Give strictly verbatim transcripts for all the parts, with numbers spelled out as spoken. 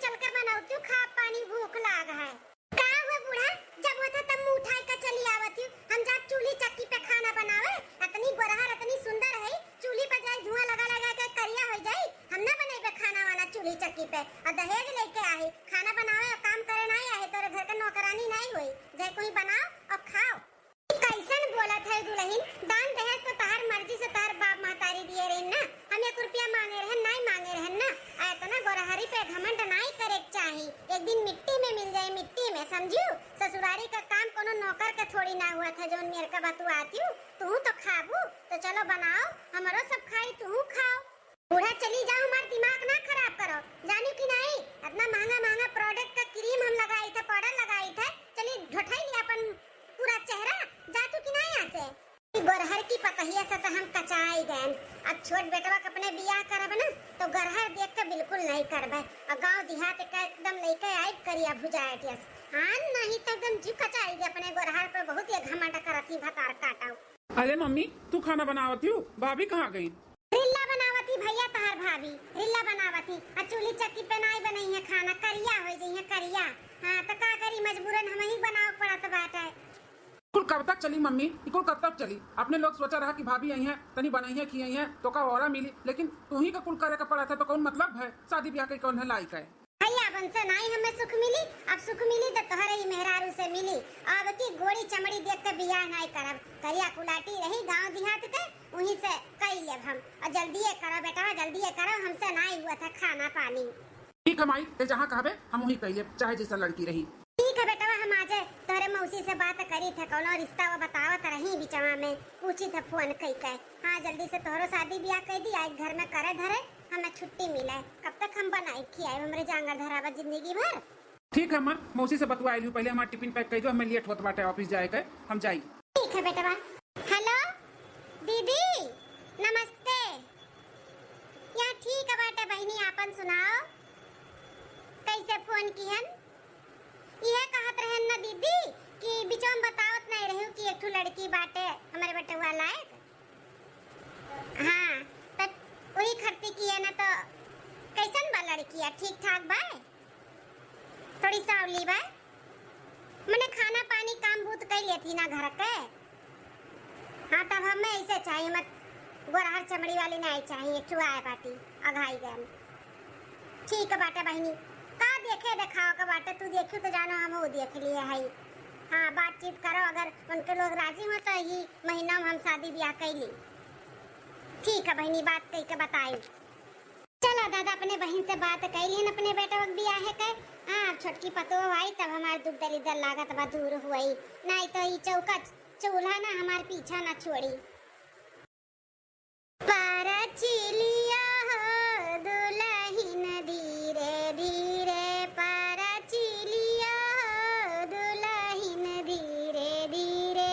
चल के बनावतिउ, खा पानी, भूख लाग है। का हुआ बूढ़ा, जब होता तब मुँह उठाए के चली आवतिउ। हम जा चूल्ही चक्की पे खाना बनावे, अतनी गोरहर, अतनी सुंदर है, चूल्ही पे जाई धुआं लगा लगा के करिया हो जाई। हम ना बनेबे खाना वाना चूल्ही चक्की पे, और दहेज लेके आही, खाना बनावे और काम करे नाहीं आही, तोरे घर के नौकरानी नाहीं होई, जाए कोई बनाओ और खाओ। कैसन बोलत है दुलहिन? दान दहेज तो तहार मर्जी से तहार बाप महतारी दिए रहिन ना, हम एक रुपया मांगे रहन, नाहीं मांगे रहन ना। आ एतना गोरहरी पे घमंड नाहीं करे के चाही, एक दिन मिट्टी में मिल जाए, मिट्टी में, समझियो? ससुरारी का काम कोनो नौकर के थोड़ी ना हुआ था, जौन मेर का बतुआतिउ, तू तो खाबू, तो चलो बनाओ, हमरो सब खाई, तू खाओ। बूढ़ा चली जाओ, हमार दिमाग ना खराब करो, जानिउ कि नाहीं? इतना महंगा महंगा प्रोडक्ट का क्रीम हम लगाई थे, पाउडर लगाई थे, चली ढोठाई लिया अपन पूरा चेहरा, जातू कि नाहीं यहाँ से? ई गोरहर की पतहिया से तो हम कचाई गएन। अब छोट बेटवा के अपने बियाह करब ना, तो गोरहर देख के बिल्कुल नाहीं करबे। और गाँव देहात का एकदम लइके आइब करिया भुजायट यस। हाँ, नाहीं तो एकदम जीव कचाई गए अपने गोरहर पे, बहुत ये घमंड करत ही भतार काटाऊ। अरे मम्मी, तू खाना बनावत हिउ, भाभी कहाँ गई? रिल्ला बनावत ही भैया तहार भाभी, रिल्ला बनावत ही। आ चूल्ही चक्की पे नाहीं बनइहैं खाना, करिया होइ जइहैं, करिया। हाँ, त का करी, मजबूरन हमहीं बनावे पड़त बाटे। कुल कब तक चली मम्मी, ई कुल कब तक चली? अपने लोग सोचा रहा कि भाभी अइहैं, तनी बनइहैं, खियइहैं, तो का औरा मिली, लेकिन तू ही का कुल करे के पड़त है, तो कौन मतलब है? शादी ब्याह के कौन है लायक है? भैया, अब उनसे नाहीं हमें सुख मिली, अब सुख मिली तो तोहरे ही मेहरारू से मिली। अब की गोरी चमड़ी देख के बियाह नाहीं करब, करिया कुलाटी रही गाँव देहात के, उहीं से कई लेब हम। और जल्दी ये करो बेटवा, जल्दी ये करो, हमसे नाहीं हुआ था खाना पानी। ठीक है माई, ते जहाँ कहबे हम वहीं कई लेब, चाहे जैसा लड़की रही। ठीक है बेटवा, हम आजे तोहरे मौसी से बात करी थे, कौनो रिश्ता वो बतावत रही बिचवा में, पूछी थे फोन कई के। हाँ, जल्दी से तोहरो शादी ब्याह कई दी, आज घर में करे धरे हमें छुट्टी मिले, कब तक हम बनाई खियाई, हमरे जांगर धरावा जिंदगी भर। ठीक है माँ, मौसी से बतुआ लिहू, पहले हमार टिफिन पैक कई दो, हमें लेट होत बाटे ऑफिस जाए के, हम जाई। ठीक है बेटवा। हेलो दीदी, नमस्ते। या ठीक बाटे बहिनी, आपन सुनाओ, कैसे फोन किहन? इहे कहत रहन ना दीदी कि बिचवा में बतावत नाहीं रहिउ कि एक ठो लड़की बाटे हमरे बेटवा लायक। हाँ, त वही खरती किहे ना, तो कैसन बा लड़किया? ठीक ठाक बा? थोड़ी सावली बा, मने खाना पानी काम बूत कई लेती ना घर के। हाँ, तब हमें ऐसे चाहिए, मत गोरहर चमड़ी वाली नाहीं चाहिए, चुआए बाटी, अघाई गए। ठीक बाटे बहिनी, का देखे देखाव के बाटे, तू देखियो तो जानो, हम वो देख लिए है। हाँ, बातचीत करो, अगर उनके लोग राजी हो तो यही महीना में हम शादी ब्याह कई ली। ठीक है बहिनी, बात कई के बताई। चला दादा, अपने बहिन से बात कई लीन, अपने बेटवा के बियाह है के। हाँ, अब छोटकी पतोह आई तब हमार दुख दलिदर लागत बा दूर हुई, नाहीं तो ई चौका चूल्हा ना हमार पीछा ना छोड़ी। परचिलिया हो दुलहिन धीरे धीरे, परचिलिया हो दुलहिन धीरे धीरे।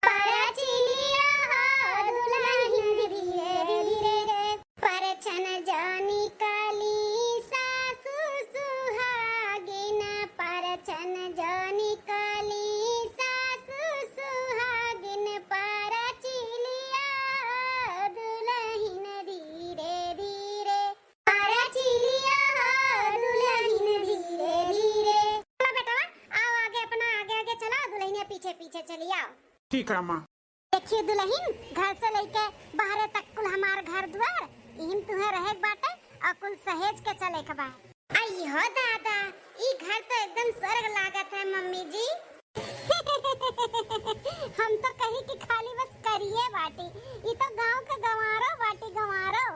परचिलिया हो दुलहिन धीरे धीरे, परछन जानी काली सासु सुहागिन, परछन जानी काली सासु सुहागिन, परचिलिया हो दुलहिन धीरे धीरे, परचिलिया हो दुलहिन धीरे धीरे। चलो बेटवा, आओ आगे, अपना आगे आगे चलो, दुलहिनिया पीछे पीछे चली आओ। ठीक है अम्मा। देखियो दुलहिन, घर से लइके बाहरे तक कुल हमार घर दुआर, इहिम तुहे रहे के बाटे और कुल सहेज के चले के बा। अइहो दादा, ई घर तो एकदम स्वर्ग लागत है मम्मी जी। हम तो कही कि खाली बस करिए बाटी, ई तो गाँव के गंवारो बाटी, गंवारो।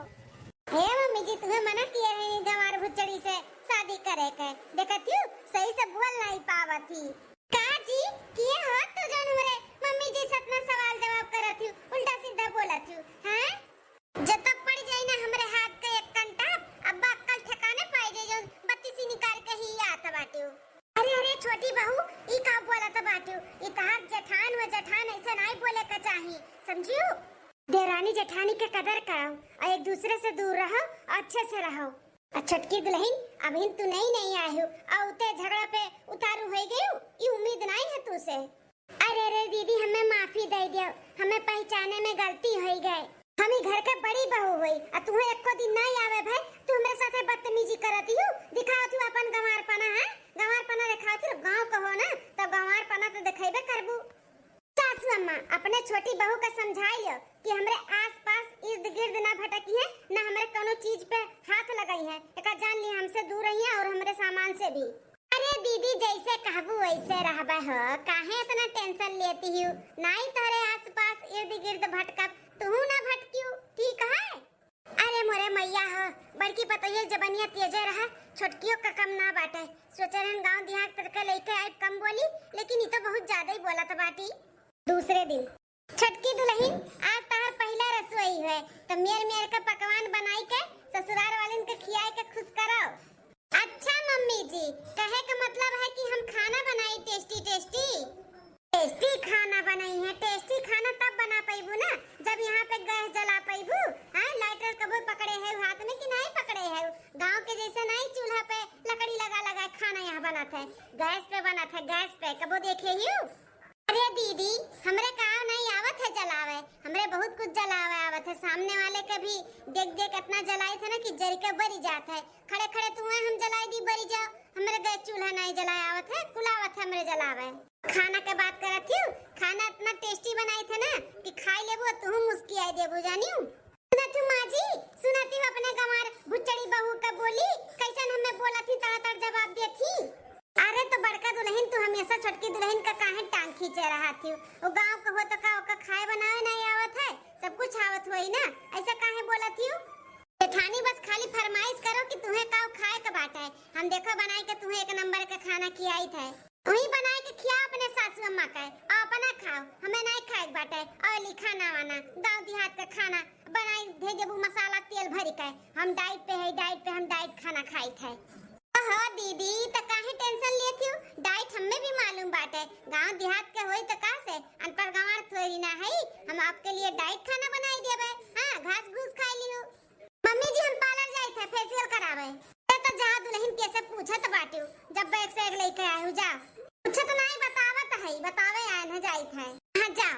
हे मम्मी जी, तुहे मना किए रही गंवार भुच्चड़ी से शादी करे के, देखत हियो सही से बोल नाहीं पावत ही। का जी, किए हो तू जौन हमरे मम्मी जी से इतना सवाल जवाब करत हियो, उल्टा सीधा बोलत हियो, हैं? जब तक पड़ जाई ना हमरे हाथ के एक कंटा, अब्बा अक्कल ठिकाने पाई जाई, जौन बत्तीसी निकाल के ही आत बाटियो। अरे, अरे, छोटी बहू, ई का बोलत बाटियो? ई तहार जेठान व जेठान, ऐसे नाहीं बोले के चाही, समझियो? देवरानी जेठानी के कदर करो और एक दूसरे से दूर रहो और अच्छे से रहो। आ छोटकी दुलहिन, अबहिन तू नई नई आई हो, आ उते झगड़ा पे उतारू होई गयू, ई उम्मीद नाई है तू से। अरे रे दीदी, हमें माफी दे दियो, हमें पहचाने में गलती होई गए। हम ई घर के बड़ी बहू होई, आ तुहे एको दिन नाहीं आवे भए, तू हमरे साथे बदतमीजी करत हियू, दिखावत हियू अपन गंवारपना, हैं? गंवारपना दिखावत हियू, गाँव कहो ना, तो गंवारपना तो दिखइबे करबू। सासू अम्मा, अपने छोटी बहू का समझाइ लियो कि हमरे आसपास इर्द गिर्द ना भटकी है, ना हमरे कउनो चीज पे हाथ लगाई है। एका जान ली हमसे दूर रही है और हमरे सामान से भी। अरे दीदी, जैसे कहबू वैसे रहबे हो, काहे इतना tension लेती हियू? नाहीं तोहरे आसपास इर्द गिर्द भटकब, तुहू ना भटकियू, ठीक है? अरे मोरे मइया हो, बड़की पतोहिया जबनिया तेजे रहा, छोटकियो का कम ना बाटे। सोचे रहन गाँव देहात तक लइके आइब कम बोली, लेकिन ई तो बहुत ज्यादा ही बोलत बाटी। दूसरे दिन, छोटकी दुलहिन, आज तहार पहिला रसोई है, तो मेर मेर के पकवान बनाई के ससुरार वालिन के खियाए के खुश कराओ। अच्छा मम्मी जी, कहे के मतलब है कि हम खाना बनाई tasty tasty। Tasty खाना बनाई है, tasty खाना तब बना पइबू ना जब यहाँ पे गैस जला पइबू। हाँ, lighter कबो पकड़े है हाथ में कि नाहीं पकड़े है? गाँव के जैसे नाहीं चूल्हा पे लकड़ी लगा लगा खाना यहाँ बनत है, गैस पे बनत है, गैस पे। कबो देखे हियू? अरे दीदी, हमरे का नाहीं आवत है जलावे, हमरे बहुत कुछ जलावे आवत है। सामने वाले के भी देख देख इतना जलाइत है ना कि जरि के बरि जात है। खड़े खड़े धुआँ हम जलाइ दी, बरि जाओ। हमरे गैस चूल्हा नाहीं जलाए आवत है, कुल आवत है हमरे जलावे। खाना के बात करत हियू, खाना इतना tasty बनाइत है ना कि खाइ लेबू और तुहू मुस्कियाइ देबू, जानियू। सुनत हू माँ जी, सुनत हू अपने गंवार भुच्चड़ी बहू का बोली, कैसन हमें बोलत ही, तड़ तड़ जवाब देत ही। अरे तो बड़का दुलहिन, तू हमेशा छोटकी दुलहिन का काहे टांग खींचे रहत हियू? वो गाँव का हो तो का ओका खाए बनावे नाहीं आवत है? सब कुछ आवत होई ना, ऐसा काहे बोलत हियू? जेठानी बस खाली फरमाइश करो कि तुहे का खाए के बाटे, हम देखो बनाई के तुहे एक नंबर के खाना खियाइत है। वही बनाए के खिया अपने सासू अम्मा के, और अपना खाओ, हमें नाहीं खाए के बाटे। और ली खाना वाना, गाँव देहात का खाना बनाई दे देबू, मसाला तेल भरि के। हम diet पे है, diet पे, हम diet खाना खाइत है। ओहो दीदी, त काहे tension लेत हियू? Diet हमें भी मालूम बाटे, गाँव देहात के होई त का से, अनपढ़ गंवार थोड़ी ना है, हम आपके लिए diet खाना बनाई देबे। हाँ, घास घूस खाइ लिहू। मम्मी जी, हम parlour जाइत है facial करावे। ए तो जा दुलहिन, कैसे पूछत बाटिउ, जब bag से एक लइके आए हूँ, जा। पूछत नाहीं, बतावत है, बतावे आए न जाइत है। हाँ जा।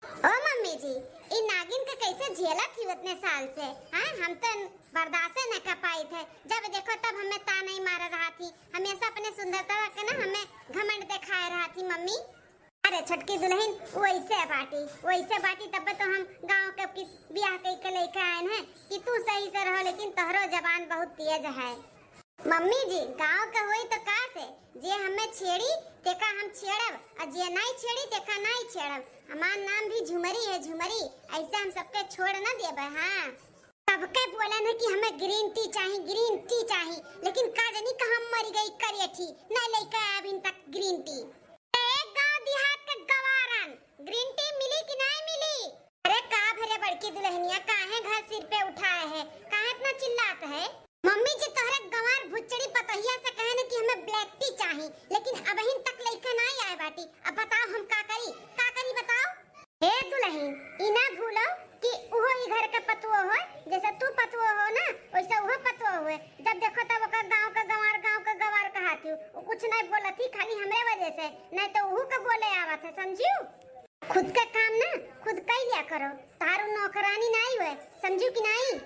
ओ मम्मी जी, ई नागिन के कैसे झेलत ही उतने साल से? हाँ, हम तो बर्दाश्त न कर पाइत है। जब देखो तब हमें ताना ही मार रहत ही, हमेशा अपने सुंदरता के ना हमें घमंड देखाए रहत ही मम्मी। अरे छोटकी दुलहिन, वैसे बाटी, वैसे बाटी, तब तो हम गाँव के की बियाह कइ के लइके आएन है कि तू सही से रहो, लेकिन तोहरो जबान बहुत तेज है। मम्मी जी, गाँव के होई तो का से, जे हमें छेड़ी तेका हम छेड़ब, और जे नाई छेड़ी तेका नाई छेड़ब। हमार नाम भी झुमरी है, झुमरी, ऐसे हम सबके छोड़ न देबे। हाँ, सबके बोलन है कि हमें green tea चाही, green tea चाही, लेकिन का जानी कहाँ मरि गई करियठी, न लइके आए अभिन तक green tea। ए गाँव देहात के गवारन, green tea मिली कि नाई मिली? अरे का भरे बड़की दुलहिनिया, काहे घर सिर पे उठाए है, काहे इतना चिल्लात है? मम्मी जी, तोहरे गंवार भुच्चड़ी पतोहिया से कहे न कि हमें black tea चाही, लेकिन अबहिन तक लइके नाई आए बाटी। अब बताओ हम का करी, का करी बताओ? ए दुलहिन, ई ना भूलो कि उहो ई घर के पतुओ होय, जैसे तू पतुओ हो ना, वैसे उहो पतुओ होय। जब देखो तब ओकर गाँव के गंवार, गाँव के गंवार कहाती हो। वो कुछ नहीं बोलत ही, खाली हमरे वजह से, नहीं तो उहू के बोले आवत है, समझियो? खुद का काम ना खुद कई लिया करो, तारू नौकरानी नहीं हुए, समझियो कि नहीं?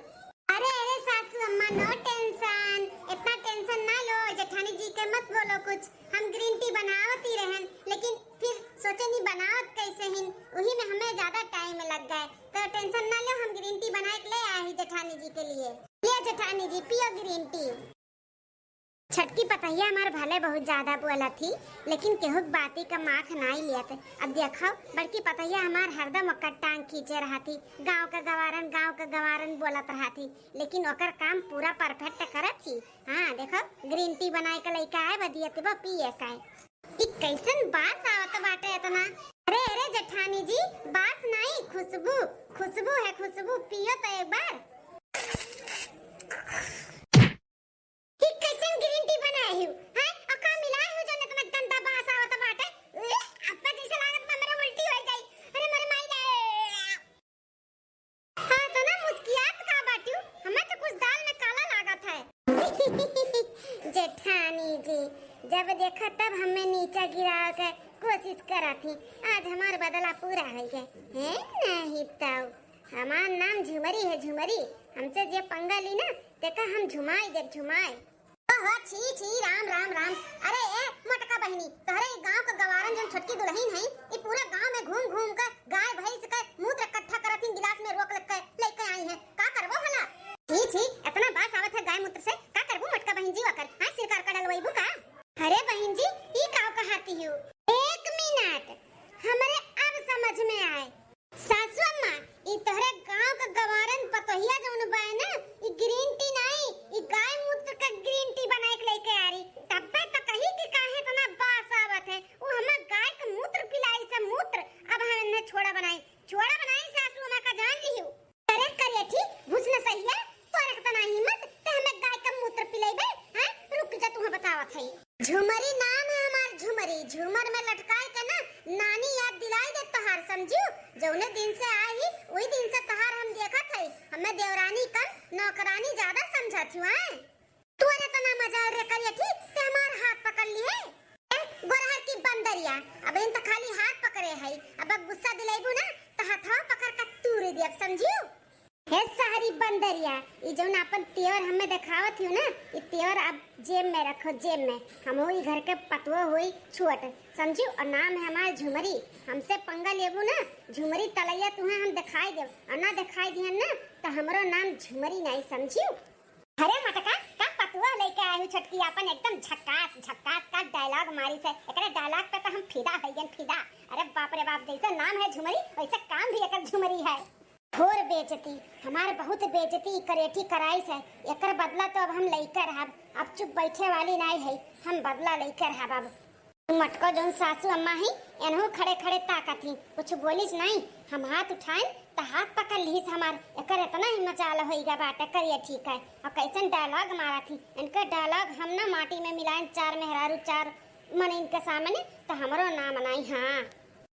अरे, अरे सासू अम्मा, no tension, इतना tension ना लो, जेठानी जी के मत बोलो कुछ। हम green tea बनावत ही रहन, लेकिन फिर सोचे नहीं बनावत कैसे हिन, वही में हमें ज्यादा time लग गए, तो tension ना लो, हम green tea बनाए के ले आए ही जेठानी जी के लिए। ये जेठानी जी, पियो green tea। छोटकी पतोहिया हमार भले बहुत ज्यादा बोलत ही, लेकिन केहू के बाती का माख नाई लियत। अब देखो, बड़की पतोहिया हमार हरदम ओकर टांग खींचे रहत ही, गाँव के गवारन, गाँव के गवारन बोलत रहत ही, लेकिन ओकर काम पूरा perfect करत ही। हाँ, देखो, green tea बनाए के लइके आए, बदियत बा पिए का। ई कैसन बास आवत बाटे इतना? अरे, अरे जेठानी जी, बास नाई, खुशबू, खुशबू है, खुशबू, पियो तो एक बार। ई कैसन green tea बनाए हो? हैं? और का मिलाए हो जौन इतना गंदा बास आवत बाटे? ए, अब्बा जैसे लागत बा मेरा उल्टी हो जाई। अरे मोरे माई रे। हाँ, तो ना मुस्कियात का बाटियो? हमें तो कुछ दाल में काला लागत है। जेठानी जी, जब देखा तब हमें नीचा गिरावे के कोशिश करत ही। आज हमार बदला पूरा हो गए। हैं? नहीं तो। हमार नाम झुमरी है, झुमरी। हमसे जे पंगा ली ना, तेका हम झुमाई देब, झुमाई। ओहो, छी, छी, राम, राम, राम। अरे ए मोटका बहिनी, तोहरे ई गाँव के गवारन जौन छोटकी दुलहिन है, ई पूरा गाँव में घूम घूम के गाय भैंस के मूत्र इकट्ठा करत हिन, गिलास में रोक के लेके आई है। का करबो भला? छी, छी, इतना बास आवत है गाय मूत्र से, का करबो मोटका बहिन जी ओकर? हाँ, सिर का डलवैबू का? अरे बहिन जी, ई का कहती हो? एक मिनट, हमरे अब समझ में आए। सासू अम्मा, ई तोहरे गाँव के गवारन पतोहिया जौन बाय ना, ई green tea नाई, ई गाय मूत्र के green tea बनाए के लेके आ रही। तब्बे तो कही कि काहे इतना बास आवत है। वो हमें गाय के मूत्र पिलाई से मूत्र, अब हम इन्हें छोड़ा बनाई, छोड़ा बनाई सासू अम्मा का जान लियो। अरे करियठी, भूस न सहिया, तोरे के तना हिम्मत, ते हमें गाय के मूत्र पिलेबे, हैं? रुक जा, तुहे बतावत हई। झुमरी नाम है हमार, झुमरी। झूमर में लटकाए के ना नानी याद दिलाई दे तोहार, समझू? जौने दिन से आई, वही दिन से तोहार हम देखत हई। हमें देवरानी कम, नौकरानी ज्यादा समझत हूँ, हैं? तोरे तना मजाल रे करियठी, ते हमार हाथ पकड़ लिए। ए, गोरहर की बंदरिया, अब इन तो खाली हाथ पकड़े हई, अब, अब गुस्सा दिलेबू ना, तो हथवा पकड़ के तूर देब, समझू? हे सहरी बंदरिया, ई जौन आपन तेवर हमें देखावत हियो ना, ई तेवर अब जेब में रखो, जेब में। हमहू ई घर के पतोह होई छोट, समझू? और नाम है हमार झुमरी। हमसे पंगा लेबू ना, झुमरी तलैया तुहे हम देखाई देब, और ना देखाई दिहन ना, तो हमरो नाम झुमरी नाई, समझू? अरे मटका, का पतोह लेके आए हो छोटकी आपन, एकदम झक्कास, झक्कास का dialogue मारी से। एकरे dialogue पे तो हम फिदा हो गए, फिदा। अरे बाप रे बाप, जैसे नाम है झुमरी, वैसे काम भी एकर झुमरी है। घोर बेइज्जती, हमार बहुत बेइज्जती ई करेठी कराई से। एकर बदला तो अब हम लेके रहब, अब चुप बैठे वाली नाई है, हम बदला लेके रहब अब। मटको जौन सासू अम्मा ही, एनहू खड़े खड़े ताकत ही, कुछ बोलिस नाई। हम हाथ उठाइन त हाथ पकड़ लिहिस हमार। एकर इतना ही मजाल होइगा बाटे करियठी का। और कैसन dialogue मारत ही, इनके dialogue हम ना माटी में मिलाइन, चार मेहरारू चार मन इनके सामने, त हमरो नाम नाई। हाँ।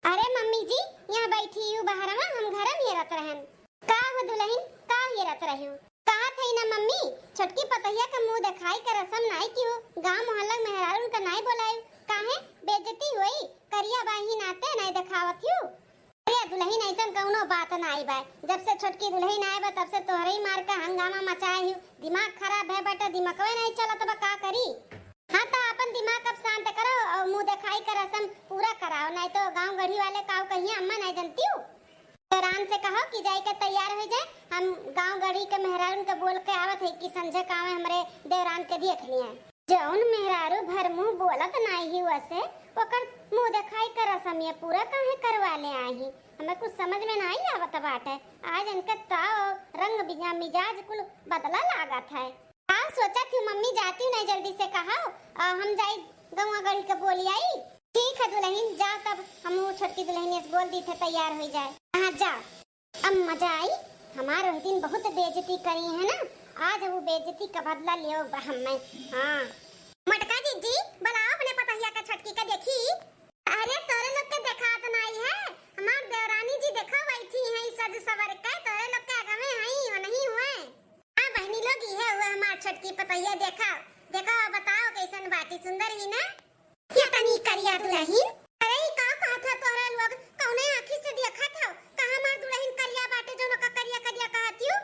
अरे मम्मी जी, यहाँ बैठी हूँ बहरवा, हम घर में हेरत रहन। का हो दुलहिन, का हेरत रही हो? कहत हई ना मम्मी, छोटकी पतोहिया के मुँह देखाई के रसम नाई किहू, गाँव मोहल्ला मेहरारून का नाई बोलायू, काहे बेइज्जती होई? करिया बाही नाते नाई देखावत हियू। अरे दुलहिन, ऐसन कौनो बात नाई बा, जब से छोटकी दुलहिन आए बा तब से तोहरे ही मार का हंगामा मचाए हियू। दिमाग खराब है बेटा, दिमकवे नाई चलत बा, का करी? हाँ, त आपन दिमाग अब शांत करो और मुँह देखाई के रसम पूरा कराओ, नाई तो गाँव गढ़ी वाले काऊ कहिया अम्मा नाई जनती हूँ। देवरान से कहो कि जाई के तैयार हो जाए, हम गाँव गढ़ी के मेहरारून के बोल के आवत है कि संझे कावे हमरे देवरान के देख लिया। जौन मेहरारू भर मुँह बोलत नाई ही वसे, ओकर मुँह देखाई के रसम ये पूरा काहे करवा ले आई ही? हमें कुछ समझ में नाई आवत बाटे। आज इनके ताव, रंग बिजा-, मिजाज कुल बदला लागत है। का सोचत हूँ मम्मी, जाती हूँ नाई जल्दी से कहा, आ, हम जाई गौवा गढ़ी के बोली आई। ठीक है दुलहिन, जा तब हम वो छोटकी दुलहिन से बोल दी थे तैयार हो जाए। हाँ जा। अब मजा आई, हमार वही दिन बहुत बेइज्जती करी है ना, आज वो बेइज्जती का बदला लियो बा हमें। हाँ। मटका जीजी, बुलाओ अपने पतोहिया का छोटकी का देखी। अरे तोरे लोग के देखात नाई है, हमार देवरानी जी देखो बैठी हैं सज सवर के, तोरे लोग के आगे में हई हो नहीं हुए। हाँ बहिनी लोग, इहे हुए हमार छोटकी पतोहिया, देखा, देखा, बताओ कैसन बाटी, सुंदर ही ना? ये तनी करिया दुलहिन। अरे ई का कहत है तोहरे लोग, कौने आँखी से देखत हो? कहाँ हमार दुलहिन करिया बाटे जौन ओका करिया करिया कहत हू?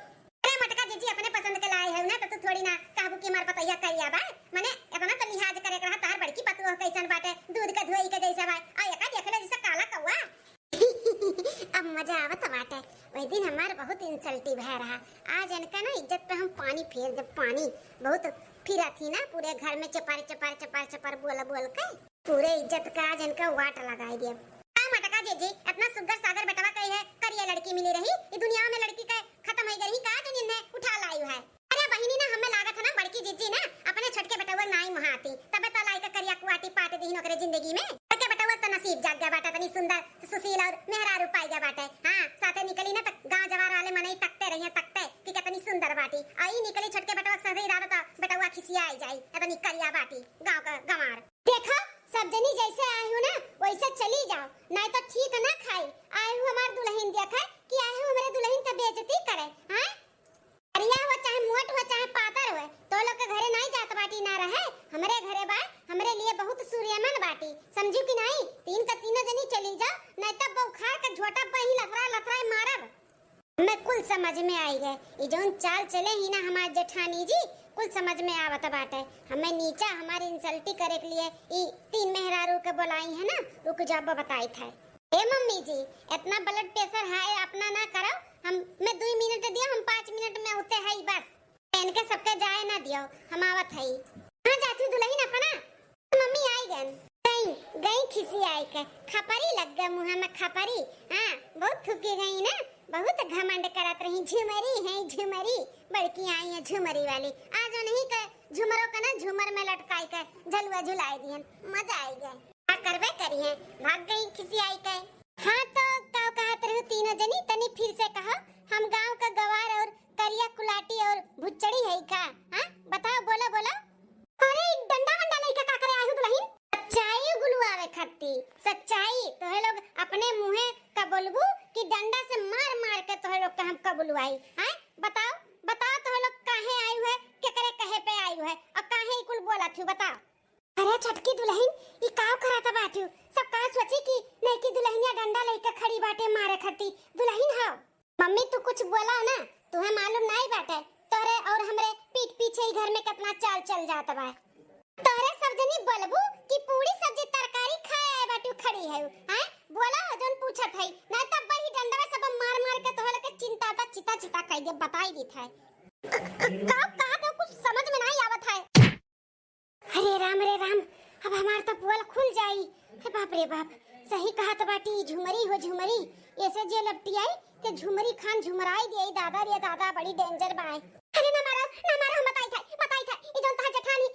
अरे मटका जीजी अपने पसंद के लाए है ना, तो तू थोड़ी ना कहबू कि हमार पतोहिया करिया बा। मने इतना तो लिहाज करे के रहा, तार बड़की पतोह कैसन बाटे, दूध के धोई के जैसे बा, आ एका देख ले जैसे काला कौआ। अब मजा आवत बाटे। वही दिन हमार बहुत इंसल्टी भय रहा। आज इनका ना इज्जत पे हम पानी फेर देब, पानी। बहुत फिरा थी ना पूरे घर में चपार चपार चपार चपार बोल बोल के। पूरे इज्जत का आज इनका वाट लगाई देब। का मटका जीजी, इतना सुग्गर सागर बेटवा कही है, करिया लड़की मिली रही, ई दुनिया में लड़की के खत्म हो गई का, जो इन्हें उठा लाई है। अरे बहिनी ना, हमें लागत है ना बड़की जीजी ना अपने छोटके बेटवा नाई मोहाती, तबे तो लाई के करिया कुआटी पाट दीन ओकरे जिंदगी में। छोटके बेटवा तो नसीब जाग गया बाटे, इतनी सुंदर सुशील और मेहरारू पाई गया बाटे। हाँ, साथे निकली ना तो गांव जवार वाले मनई तकते रहिए, तकते कि कितनी सुंदर बाटी। आई निकली छोटके बेटवा के साथे इरादा तो बेटवा खिसिया आई जाई, इतनी करिया बाटी गांव का गंवार। देखो, सब जनी जैसे आई हूँ ना, वैसे चली जाओ, नहीं तो ठीक ना खाई। आई हूँ हमार दुलहिन देखे कि आई हूँ हमरे दुलहिन के बेइज्जती करे, हाँ? करिया हो चाहे मोट हो चाहे पातर हो, तो लोग के घरे नाई जात बाटी ना रहे, हमरे घरे बा, हमरे लिए बहुत सूर्यमन बाटी, समझू कि नाई? तीन का तीनों जनी चली जाओ, नहीं तो बौखार के झोटा बही लथरा लथरा मारब। हमें कुल समझ में आई गए, ई जौन चाल चले ही ना हमार जेठानी जी, कुल समझ में आवत बाटे। हमें नीचा हमारी इंसल्टी करे के लिए ई तीन मेहरारू के बोलाई है ना, रुक जाओ, बताई था। ए मम्मी जी, इतना ब्लड प्रेशर हाई अपना ना करो, हम मैं दुई मिनट दियो, हम पाँच मिनट में होते है बस। इनके सबके जाए ना दियो, हम आवत हई। कहाँ जाती दुल्हन अपना? मम्मी आई गन। गई, गई खिसी आई के, खपरी लग गए मुँह में खपरी। हाँ, बहुत थूकी गई ना, बहुत घमंड करत रही, झुमरी है झुमरी, बड़की आई है झुमरी वाली। आज उन्हीं के झुमरों का ना झूमर में लटकाई के झलुआ झुलाई दियन, मजा आई गए। का करबे करी है, भाग गई खिसी आई के। हाँ तो का कहत रहू तीनों जनी, तनी फिर से कहो। हम गांव का गवार और करिया कुलाटी और भुच्चड़ी है का? हाँ, बताओ, बोलो बोलो। अरे, डंडा वंडा लइके का करे आयु दुल्हन? सच्चाई गुलुआवे खाती। सच्चाई तोहे लोग अपने मुँहे का बोलबू कि डंडा से मार मार के तोहे लोग के हम का बुलवाई? हैं, बताओ, बताओ तोहे लोग काहे आयु है, केकरे कहे पे आयु है और काहे ई कुल बोलत हूँ, बताओ। अरे छोटकी दुल्हन, ई काव करत बाटू? सब का सोची कि नयकी दुल्हनिया डंडा लइके खड़ी बाटे मारे खाती। दुल्हन हो। मम्मी तू कुछ बोला ना, तुहे मालूम नाई बाटे, तोहरे और हमरे पीठ पीछे ही घर में कितना चाल चल जात बा। तोहरे सब जनी बोलबू कि पूरी सब्जी तरकारी खाए आए बाटू खड़ी है, हैं? बोला जौन पूछत है, नहीं तब बड़ी डंडवा सब मार मार के तोहरे के चिंता ता चिता चिता कह दे, बताई दी था। का, का, का तो कुछ समझ में नहीं आवत है। अरे राम रे राम, अब हमार तो पोल खुल जाई। हे बाप रे बाप, सही कहत बाटी, झुमरी हो झुमरी, ऐसे जे लपटी आई ते झुमरी खान झुमराई दिए। दादा रे दादा, बड़ी डेंजर बाय। अरे ना मारा, ना मारा, हम बताई था, बताई था, ई जौन तहार जेठानी